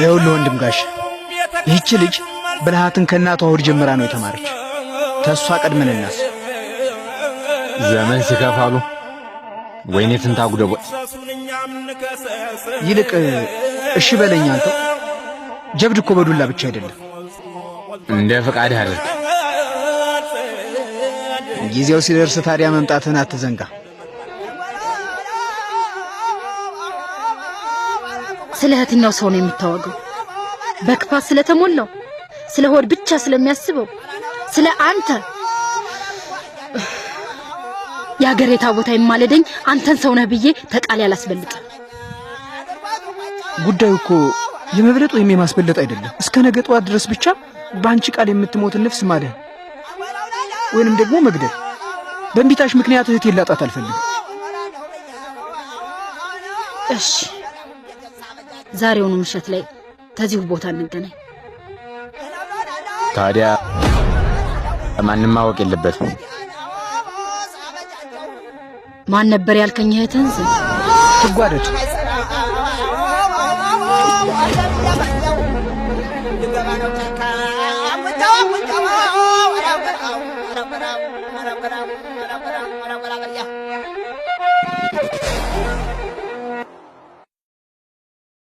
ይኸውልህ ወንድም ጋሽ፣ ይህች ልጅ ብልሃትን ከእናቷ ሆድ ጀምራ ነው የተማረች። ተሷ ቀድመን እናስብ። ዘመን ሲከፋሉ ወይኔ ትንታጉ ደቦል። ይልቅ እሺ በለኝ አንተ። ጀብድ እኮ በዱላ ብቻ አይደለም። እንደ ፈቃድህ አድርግ። ጊዜው ሲደርስ ታዲያ መምጣትህን አትዘንጋ። ስለ እህትኛው ሰው ነው የምታወገው? በክፋት ስለተሞላው፣ ስለ ሆድ ብቻ ስለሚያስበው፣ ስለ አንተ የአገሬ ታቦታ የማለደኝ አንተን ሰው ነህ ብዬ ተቃል ያላስበልጥ። ጉዳዩ እኮ የመብለጥ ወይም የማስበለጥ አይደለም። እስከ ነገ ጠዋት ድረስ ብቻ በአንቺ ቃል የምትሞትን ነፍስ ማዳን ወይንም ደግሞ መግደል። በእንቢታሽ ምክንያት እህቴን ላጣት አልፈልግም። እሺ፣ ዛሬውኑ ምሽት ላይ ከዚሁ ቦታ እንገናኝ። ታዲያ ማንም ማወቅ የለበትም። ማን ነበር ያልከኝ? እህትህን ስም? ትጓደድ።